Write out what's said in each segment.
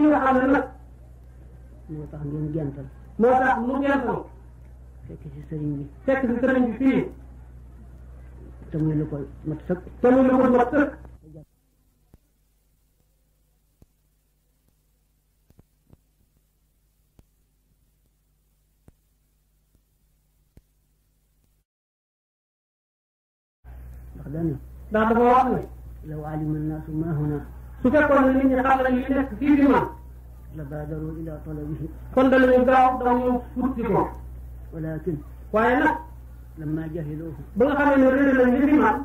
nga xam ne nag moo tax ngeen gental moo tax mu gental fekk ci sëriñ bi fii te muy lu ko mat sëkk ndax dafa wax ne law alima naasu ma huna su fekkoon ne nit ñi xam nañ li nekk fii fi man la baadaru ila talabihi kon danañu gaaw daw ñëw wuti ko walakin waaye nag lamma jahiluhu ba nga xamee ne réer nañ li fi man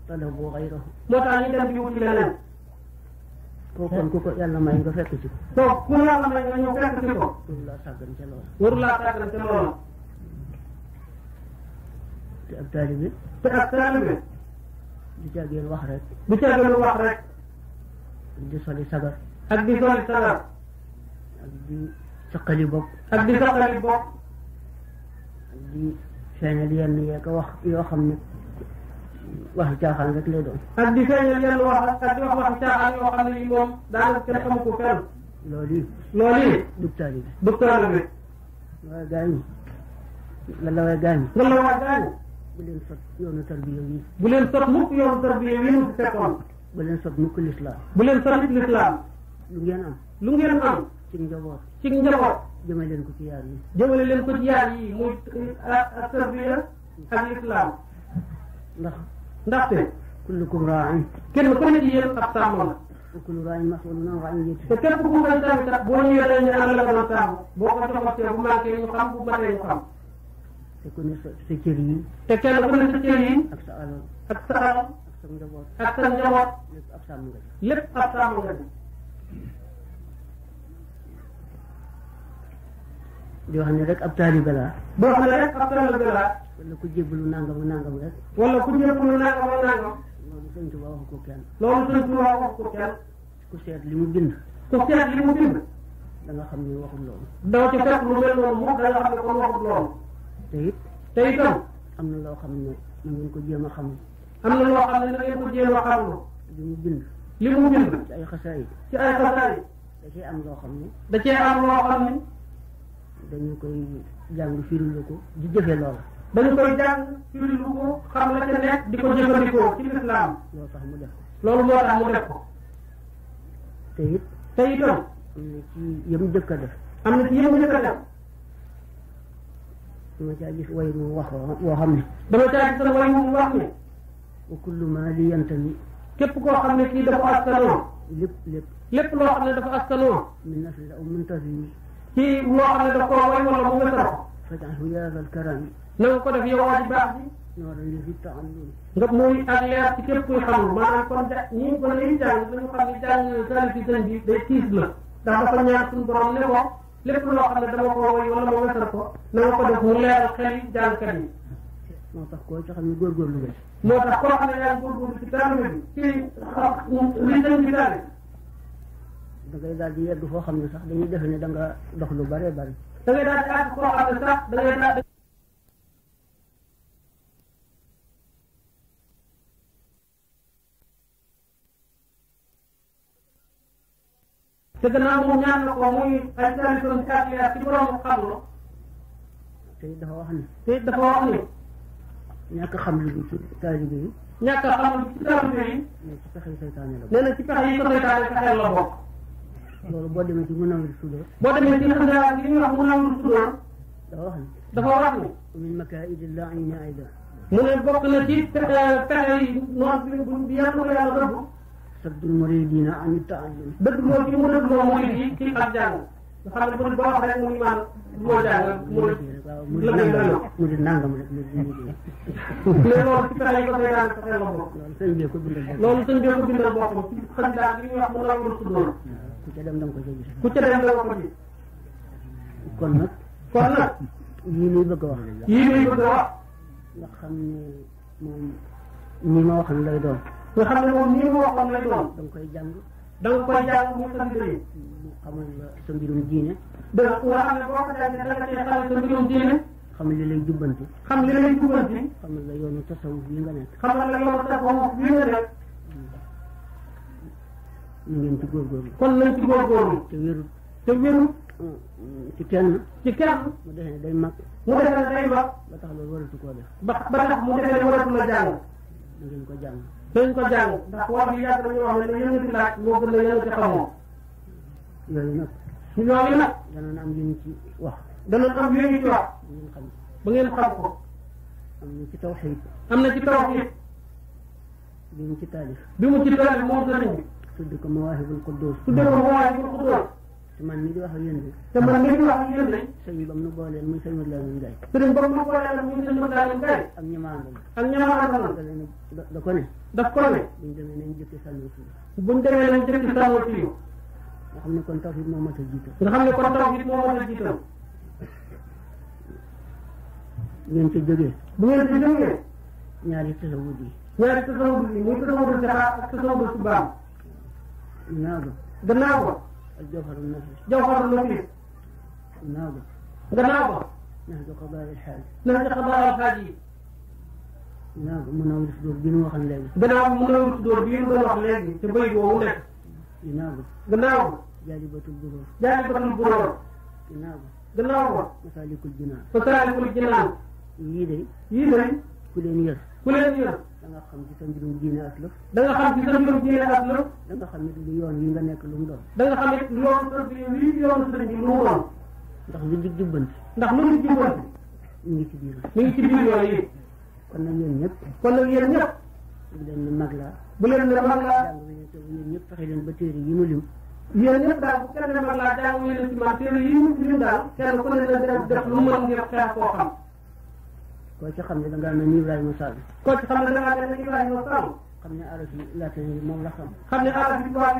talabu gayrahu moo tax ñu dem di wuti leneen kon ku ko yàlla may nga fekk ci ko ku yàlla may nga ñëw fekk ci ko warulaa sàggan ca loola warulaa sàggan ca loola te ab taalibe du caageen wax rek du caageen wax rek di soli sagar ak di soli sagar ak di saqali bopp ak di saqali bopp ak di feeñal yenn yee ko wax yoo xam ne waxi caaxaan rek lay doon ak di feeñal yenn wax ak di wax waxi caaxaan yoo xam ne yi moom daanaka kenn xamu ko fenn loolu yi dug taalibe waaye gaañu nga la waay gaañu bu leen sot yoonu tarbiya yi bu leen sot mukk yoonu tarbiya yi mu fekkoon bu leen sot mukk lislaam bu leen sot lislaam lu ngeen am ci njaboot jëmale leen ko ci yaar yi muy tarbiya ak lislaam ndaxte kullukum raa'in kenn ku ne ci yéen ab sàmm la wa kullu raa'in mas'uulun an ra'iyyatihi te képp ku koy tamit boo ñëwee dañ ne am la doon sàmm boo ko joxatee bu manqué ñu xam bu matee ñu xam te ku ne sa cër yi te kenn ku ne sa cër yi ak sa alal ak sa njaboot lépp ab sàmm nga ci di wax ne rek ab taalibe laa boo xam ne rek ab taalibe laa wala ku jébbalu nangam rek wala ku jébbalu nangam loolu Sëñ Tuubaa wax ko kenn ku seet li mu bind da nga xam ne waxul loolu doo ci fekk lu mel noonu moom da nga xam ne kon waxul loolu te itam am na loo xam ne na ngeen ko jéem a xam am na loo xam ne na ngeen ko jéem a xam li mu bind ci ay xasaayid da cee am loo xam ne dañu koy jàng firilu ko di jëfe loola dañu koy jàng firilu ko xam la ca nekk di ko jëfandikoo ci lislaam loolu moo tax mu def ko te itam am na ci yëm jëkk a def dama caa gis way mu wax woo xam ne wa kullu ma li yantami képp koo xam ne kii dafa askanoo lépp loo xam ne dafa askanoo min nasli aw muntazimi ci loo xam ne daf koo way wala mu nga saro faj'alhu yaa zal karami na nga ko def yow waa ji baax ji nooran li fi ta'allum nga muy ak leer ci képp kuy xamul maanaam kon ñi ko ne jàng dañu xam ne jàng tali ci sëñ bi day tiis la ndax dafa ñaan suñu borom ne ko lépp loo xam ne dama ko way wala ma wesal ko na nga ko def mu leeral xel yi jàngkat yi moo tax koo ci xam ne góorgóorlu nga moo tax koo xam ne yaa ngi góorgóorlu ci taalibe bi ci li sëñ bi daal da ngay daal di yegg foo xam ne sax dañuy defe ne da nga dox lu bare bari da ngay daal di àgg foo xam ne sax da ngay daal di te gannaaw moom ñaan na ko muy ay tradition ci ak leer ci borom xamlu te dafa wax ne ñàkk xam lu ci taalibe yi mais ci pexe seytaane la nee na ci pexe yi ko seytaane fexeel la bokk loolu boo demee ci Munawwirus Sudur li ñuy wax Munawwirus Sudur dafa wax ne min makaa'idi l-laa'ini ayda mu ne bokk na ci pexe yi noonu bi yàlla ko yàlla dëgg saddul muridiina an ta'allum dëgg loolu ci mu dëgg loo murid yi ci ak jàng nga xam ne bu boo wax rek mu ngi maan moo jàng murid nangam rek mais loolu ci pexe yi ko seytaane fexeel la bokk loolu sëñ bi ko bindal boppam ci xasida li ñuy wax Munawwirus Sudur ku ca dem da nga ko gis ku ca dem da nga ko gis kon nag yii nuy bëgg a wax nga xam ne moom ñi ma waxoon lay doon nga xam ne moom nii ma waxoon lay doon da nga koy jàng mu xasida yi mu xamal la sa mbirum diine nga xam ne boo ko jàngee da nga cee xamal sa mbirum diine xam li lay jubbanti xamal la yoonu tasawuf yi nga nekk xamal la yoonu tasawuf yi nga nekk na ngeen ci góorgóorlu kon nañ ci góorgóorlu te wérut ci kenn mu defee ne day mag mu defee ne day mag ba tax loolu waratu koo def ba tax mu defee ne waratu la jàng na ngeen ko jàng dañ ko jàng ndax wax yi yàgg nañu wax ne yëngati laaj moo gën a yëngati xamoo yooyu nag danoon am yu ñu ci wax danoon am yu ñu ci wax ngeen xam ba ngeen xam ko am na ci tawxiid am na ci tawxiid bi mu ci taalif moom sëriñ bi tudd ko Mawaahibul Quddus te man mii di wax ak yéen de sëñ bam nu booleel muy sëñ Modou Lamine Gaye ak ñamaandal da ko ne daf ko ne buñ demee nañ jëkki sànni fii nga xam ne kon tawxiid moo mat a jiital ngeen ci jógee bu ngeen ci jógee ñaari tasawud yi muy tasawudu sixaar ak tasawudu subaam gannaaw ba ak jawharu nafis gannaaw ba nahju qadaa al xaaj yi gannaaw ba Munawwirus Sudur bi ñu waxoon léegi gannaaw ba Munawwirus Sudur bi ñu doon wax léegi te bëy boobu nekk gannaaw ba Jaalibatul Buruur gannaaw ba Masaalikul Jinaan yii de ku leen yër da nga xam ci sa mbirum diine aslëf da nga xam it lu yoon yi nga nekk lu mu doon da nga xam it yoon sëriñ bi yoon sëriñ bi lu mu doon ndax lu dig jubbanti mi ngi ci biir yooyu kon nag yéen ñëpp bu leen ne mag laa jàng yéen ñëpp fexe leen ba téere yi mu lim yéen ñëpp daal bu kenn mag laa jàng leen ci man téere yi mu lim daal kenn ku ne na def lu mën ngir xeex koo xam koo ci xam ne da ngaa mel ni Ibrahima Sall xam ne araf yi latin yi moom la xam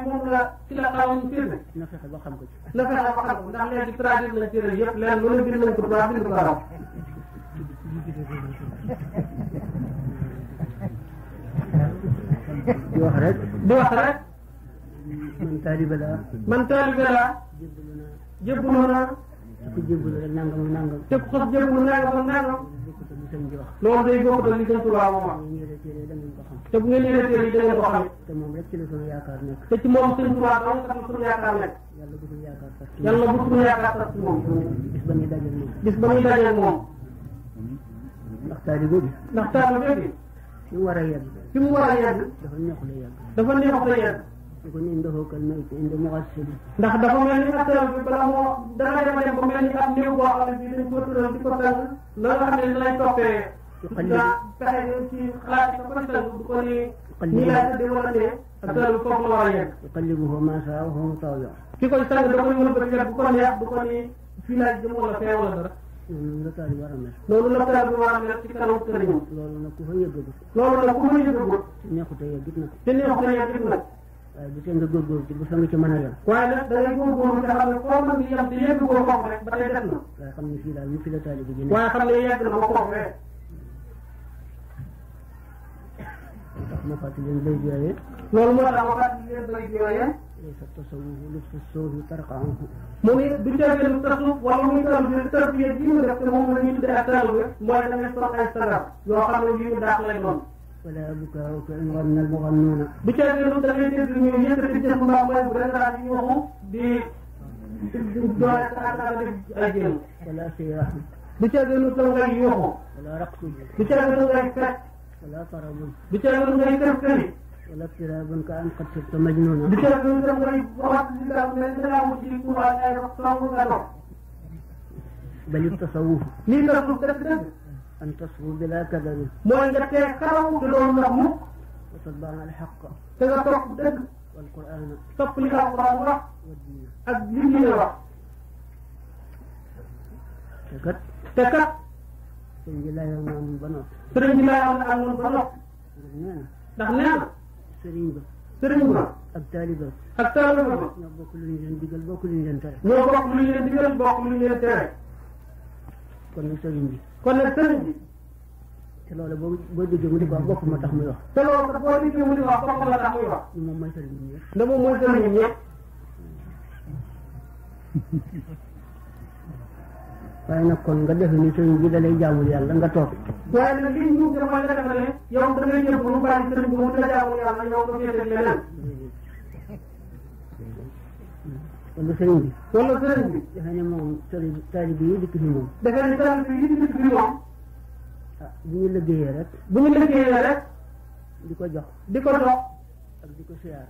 moom la ci la xawoon firnde na fexe ba xam ko ci ndax léegi traduire nañ téere yëpp leen lu ne bind nañ ko tubaab bind ko arab di wax rek man taalibe laa jébbalu naa ku jébbalu rek nangam nangam te ku xas jébbalu nangam loolu day bokk li sëñ Tuubaa moom te bu ngeen yéree téere yi da ngeen ko xam te moom rek ci la sunu yaakaar nekk te ci moom sëñ Tuubaa dong kat la sunu yaakaar nekk yàlla bu sunu yaakaar sax ci moom bis ba ñuy dajeeg moom ndax taalibe bi fi mu war a yegg dafa neexul a yegg su ko nii ndoxoo kal may te indi muxassidi ndax dafa mel ni askan bi bala moo dana dem ba mel ni ab néew boo xam ne bii dañ ko tural di ko tàng la nga xam ne lay toppee pexe ci xalaat ko ko tàng du ko ni nii laa tëddee wala ne askan bi foofu la war a yegg yuqallibuhu ma saa wa huwa mutaawwi' ki koy sang da koy wël ba ci bu ko neex du ko ni fii laa jëm wala fee wala dara noonu la taal bi war a mel ci kanam sëriñam loolu nag ku fa yëggagut neexut a yeggit nag waaye bu tee nga góorgóorlu ci bu fa nga ci mën a yem waaye nag da ngay góorgóorlu te xam ne foo mën di yem te yegg koo foofu rek ba tey des na waaye xam ne fii daal ñu fi la taalibe ji waaye xam ne yegg na ba foofu rek tax ma fàttali leen bay jooyee loolu moo tax ma fàttali leen bay jooyee laysa tasawufu lubsu suufi tarqahu mu ni du teggee tasawuf wala muy tarbiya ji mu def te moom la ñuy tuddee ak taalibe mooy da ngay sol ay sagar yoo xam ne yu ñu daax lay doon wala bukaa'uka in ghanna al-mughannuuna bu teggee da ngay dégg ñu yëkkati jëf mbaa mooy bu dee daal di waxu di doole sa def ay jéem wala siyaahu bu teggee da ngay yuuxu wala raqsu bu teggee da ngay fekk wala tarabun bu teggee da ngay kër këri wala tirabun ka an qad sirta majnuuna bu teggee da ngay wax li nga xam ne dangaa mujj di kuwaay ay song nga dox bal tasawuf lii tasawuf dëgg an tasfu bila kadari mooy nga tee xaraw te doon ndax mukk wa tatbaa al haqq te nga topp dëgg wal qur'aan topp li alquran wax wa diin ak li diine wax te kat sëriñ bi laa amoon ba noppi sëriñ bi laa amoon ba noppi ndax nee na sëriñ ba ak taaliba ñoo bokk lu ñu leen digal bokk lu ñu leen tere kon nag sëriñ bi te loolu boo déggee mu di ko wax bopp ma tax muy wax te loolu kat boo déggee mu di wax bopp la tax muy wax moom mooy sëriñ bi ñëpp nda moom mooy sëriñ bi ñëpp waaye nag kon nga defe ni sëriñ bi da lay jaamul yàlla nga toog waaye nag li ñu mooy nga defe ne yow da ngay jël bu mu bàyyi sëriñ bi mu la jaamul yàlla yow nga féete leneen wala sëriñ bi defe ne moom taalibe yi dikk fi moom defe ne taalibe yi dikk fi moom bu ñu liggéeyee rek di ko jox ak di ko siyaare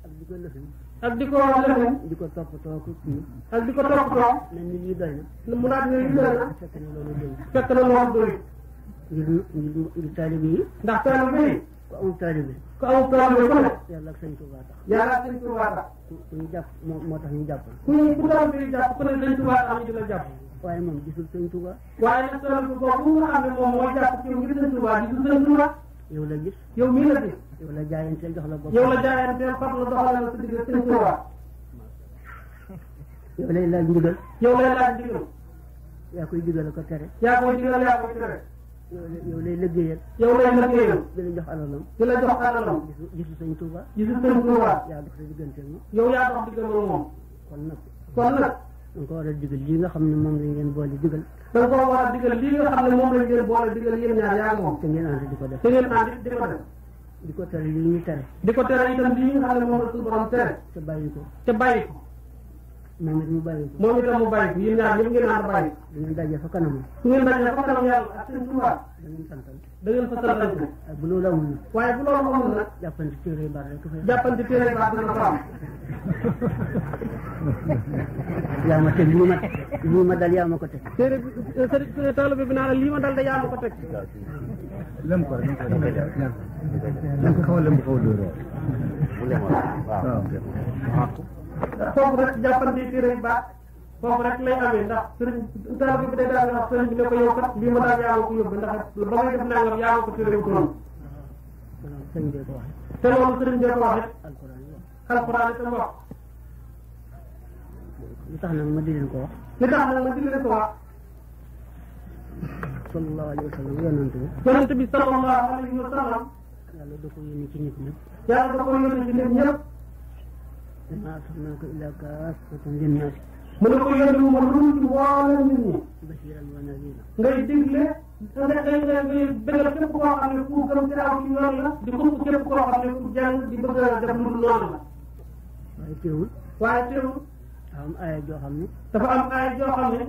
ak di ko lëfin ak di ko lëfin di ko toppatoo ko kii ak di ko toppatoo na nit yi doy na mu daal ne lii doy na fekk na loolu doy fekk na loolu doy ngir taalibe yi ndax taalibe yi ku amul taalibe ku ne yàlla ak sëñ Tuubaa tax yàlla ak sëñ Tuubaa tax ku ñu jàpp moo tax ñu jàpp ku taalibe yi jàpp ku ne sëñ Tuubaa tax ñu di la jàpp waaye moom gisul sëñ Tuubaa waaye nag taalibe boobu nga xam ne moom moo jàpp ci yow ngir sëñ Tuubaa gisul sëñ Tuubaa yow la gis yow mii la gis yow la jaayanteel jox la bopp yow la jaayanteel fab la doxalal la sa digg sëñ Tuubaa yow lay laaj ndigal yaa koy digal ko tere yaa koy tere yow lay liggéeyal di la jox alalam gisul sëñ Tuubaa yaa dox sa diggante moom yow yaa dox diggante moom kon nag da nga ko war a digal lii nga xam ne moom lañ leen boole digal da nga ko war a digal lii nga xam ne moom lañ leen boole digal yéen ñaar yaa moom te ngeen ànd di ko def di ko tere lii ñu tere di ko tere itam lii nga xam ne moom la suñu borom tere te bàyyi ko moom it mu bàyyi ko yéen ñaar ñëpp ngeen ànd bàyyi ko da ngeen daje fa kanam su ngeen daje fa kanam yàlla ak seen Tuubaa da ngeen santal da ngeen fa santal bu loolu amul nag waaye bu loolu amul nag jàppante téere bar rek fay jàppante téere bar dana fa am yaa ma teg lii ma dal yaa ma ko teg téere bi taalibe bi naa la lii ma dal da yaa ma ko teg lem ko xaw a dóor foofu rek jàppante téere baax foofu rek lay amee ndax sëriñ taalibe bi day daal wax sëriñ bi ne ko yow kat lii ma daal yaa ma ko yóbbu ndax ba may def nangam yaa ma ko téere wu noonu te loolu sëriñ bee ko wax it alxuraan itam wax li tax nag ma di leen ko wax sallallahu alayhi wa sallam yonent bi sallallahu alayhi wa sallam yàlla da ko yónni ci nit ñëpp ma arsalnaaka illaa kaafatan linnaas mu ne ko yónni mu lu ci mboolem nit ñi bashiran wa nadiira ngay digle ngay bëggal képp koo xam ne ku gëm ci aw ci yoon la di xumb képp koo xam ne ku jàng di bëgg a def lu dul noonu la waaye teewul dafa am aaya joo xam ne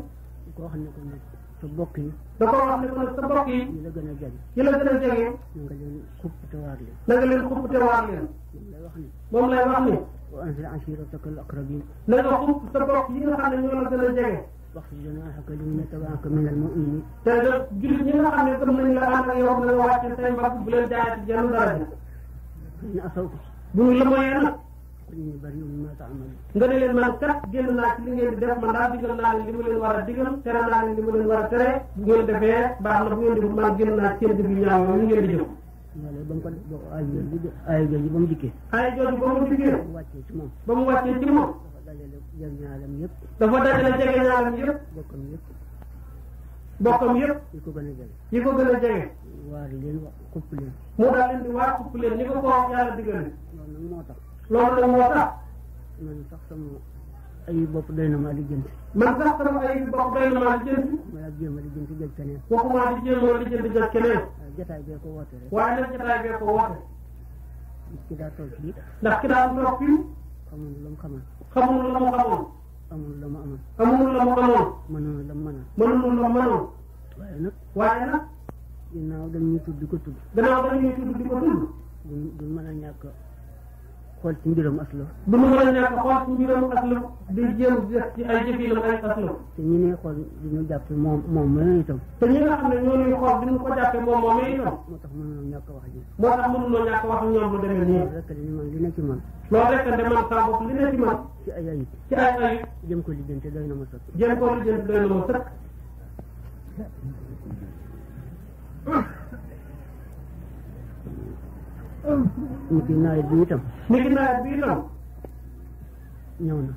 koo xam ne ko nag sa bokk yi da ko wax ne ko nag sa bokk yi yi la gën a jege na nga leen xupp te waar leen moom lay wax ni wa anzir ashiirataka al-aqrabiin na nga xupp sa bokk yi nga xam ne ñoo la gën a jege waxfid janaahaka liman ittaba'aka mina al-mu'miniin te da jullit ñi nga xam ne gëm nañ la ànd ak yow na nga wàcce say mbagg bu leen jaayati jenn daraja in asawka bu ñu la moyee nag qul innii barii'un mimmaa ta'maluun nga ne leen man kat génn naa ci li ngeen di def man daal digal naa leen li mu leen war a digal tere naa leen li mu leen war a tere bu ngeen defee baax na bu ngeen defut man génn naa ci seen dëgg ñaaw yooyu ngeen di jëf loolu ba mu ko aaya jooju ba mu dikkee aaya jooju ba mu dikkee mu wàccee ci moom ba mu wàccee ci moom dafa dajale jegeñaaleem yëpp dafa dajale jegeñaaleem yëpp bokkam yëpp yi ko gën a jege yi ko gën a jege waar leen wax xupp leen mu daal leen di waar xupp leen ni ko ko yàlla digale loolu nag moo tax loolu nag moo tax man sax sama ay bopp doy na ma lijjanti man sax sama ay bopp doy na ma lijjanti ma laa jéem a lijjanti jël keneen waxuma di jéem a lijjanti jël keneen jataay bee ko woote rek waaye nag jataay bee ko woote ki daa toog fii ndax ki daa toog fii xamul la mu xamal xamul la mu xamoon amul la mu amoon amul la mu amoon mënul la mu mënoon mënul la mu mënoon waaye nag ginnaaw dañuy tudd di ko tudd du mën a ñàkk xool ci mbiram aslo du mu mën a ñàkk xool ci mbiram aslo di jéem def ci ay jëfinam ay aslo te ñi ne xool di ñu jàppe moom mooy itam te ñi nga xam ne ñoo ñuy xool di ñu ko jàppe moom mooy itam moo tax mënuloo ñàkk wax ji moo tax mënuloo ñàkk wax ñoom lu demee nii rek li man li ne ci man loolu rek de man saa bopp li ne ci man ci ay ayib jëm ko lijjanti doy na ma sëkk doy na ma sëkk ni ki nawet bi itam ñëw na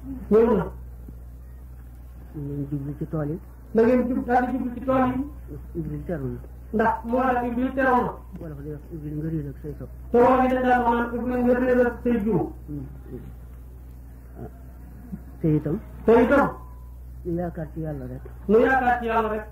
ngeen jublu ci tool yi da ngeen daal di jublu ci tool yi Ibril teru na ndax moo tax Ibril teru na wala fa day wax Ibril nga réer ak say sopp te wala yi dañ daan wax naan Ibril nga réer ak say juum te itam ñu yaakaar ci yàlla rek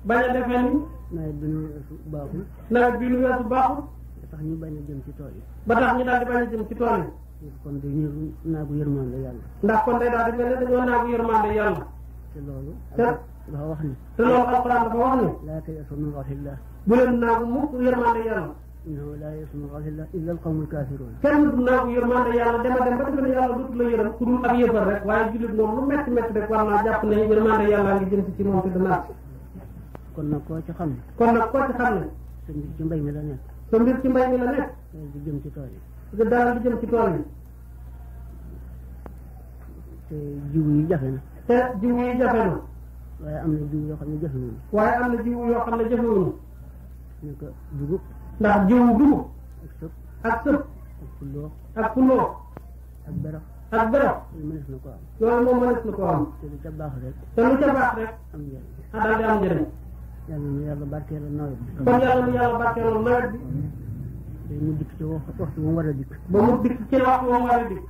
bañ a defe ni nawet bi nu weesu baaxul ba tax ñu bañ a jëm ci tool yi ba tax ñu daal di bañ a jëm ci tool yi kon dañu naagu yërmande yàlla ndax kon day daal di mel ne dañoo naagu yërmande yàlla te loolu dafa wax ni te loolu alquran dafa wax ni laa tayasu min rawxillah bu leen naagu mukk yërmande yàlla innahu laa yayasu min rawxillah illa alqawmul kaafiruun kenn du naagu yërmande yàlla dem ba defe ne yàlla dootu la yërëm ku dul ab yëfar rek waaye jullit moom lu metti metti rek war naa jàpp ne yërmande yàlla ngi jëm ci moom te dana kon nag koo ci xam ne kon nag koo ci xam ne sa mbir ci mbay mi la nekk sa mbir ci mbay mi la nekk di jëm ci tool yi daal di jëm ci tool yi te jiw yi jafe na te jiw yi jafe na waaye am na jiw yoo xam ne jafewuñu waaye am na jiw yoo xam ne jafewuñu ne ko dugub ndax jiwu dugub ak sëb ak sëb ak pulloo ak pulloo ak berax ak berax loolu mënees na ko am loolu moom mënees na ko am te lu ca baax rek te lu ca baax rek am njëriñ daal di am njëriñ yàlla na yàlla barkeelal nawet bi kon yàlla na yàlla barkeelal nawet bi te mu dikk ci waxtu mu war a dikk ba mu dikk ci waxtu mu war a dikk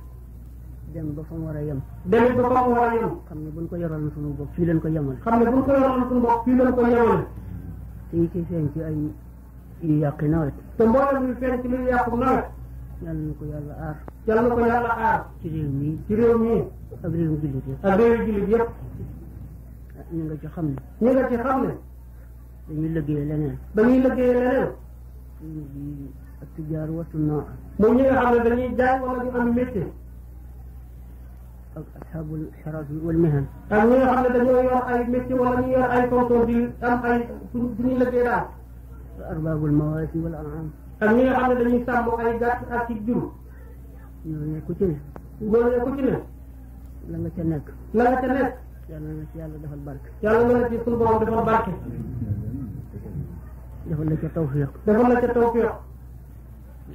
dem ba fa mu war a yem demit ba fa mu war a yem xam ne buñ ko yoroon suñu bopp fii leen ko yemal xam ne buñ ko yoroon suñu bopp fii leen ko yemale te yi ci feeñ ci ay yu yàqi nawet te mboolem yu feeñ ci luy yàqu nawet yàlla na ko yàlla aar yàlla na ko yàlla aar ci réew mi ci réew mi ak réew jullit yi ak réew jullit yëpp ñu nga ci xam ne ñi nga ci xam ne dañuy liggéey leneen dañuy liggéey leneen di ak tijaar watu noo moom ñi nga xam ne dañuy jaay wala ñu am métier ak ashabul xiraas wal mihan ak ñi nga xam ne dañoo yor ay métier wala ñu yor ay fonction di am ay fu ñuy liggéey daal wa arbaabul mawaasi wal an'am ak ñi nga xam ne dañuy sàmm ay gàtt ak ci jur ñooñu ku ci ne ñooñu ku ci ne la nga ca nekk la nga ca nekk yàlla na ci yàlla defal barke yàlla na la ci suñu borom defal barke defal la ca tawfiq defal la ca tawfiq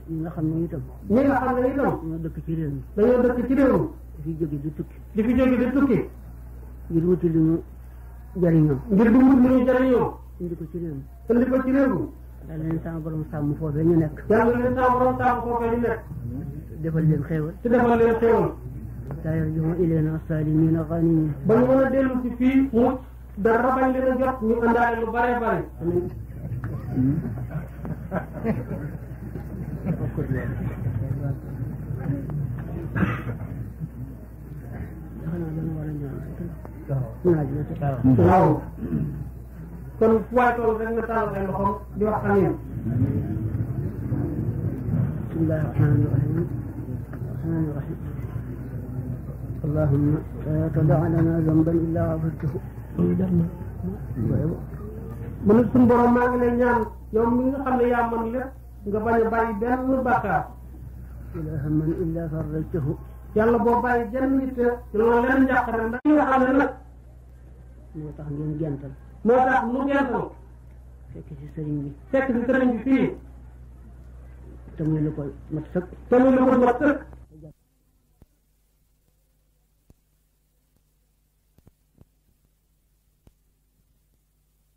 ñi nga xam ne itam ñi nga xam ne itam ñoo dëkk ci réew mi dañoo dëkk ci réew mi di fi jóge di tukki di fi jóge di tukki ngir wuti lu ñu jariñoo ngir du wut lu ñu jariñoo indi ko ci réew mi indi ko ci réew mi yàlla leen sama borom sàmm foofee ñu nekk yàlla leen sama borom sàmm foofee ñu nekk defal leen xéewal te defal leen xéewal taa yarji'u ilayna saalimiina ghaaniimiin ba ñu mën a dellu si fii mucc dara bañ leen a jot ñu àndaale lu bare bare waaw kon fu waay toll rek nga tàllal ay loxoom di wax amiin bismillahi rahmaani rahiim rahmaani rahiim allahumma laa tadaa' lanaa zanban illaa ghafartahu mu ne suñu borom maa ngi lay ñaan yow mi nga xam ne yaa mën lépp nga bañ a bàyyi benn bàkkaar wala hamman illaa farajtahu yàlla boo bàyyi jenn nit ci loolu leen njàqare ndax ñi nga xam ne nag moo tax ngeen gental moo tax nu gental fekk ci sëriñ bi fekk ci sëriñ bi fii te muy lu ko mat sëkk te muy lu ko mat sëkk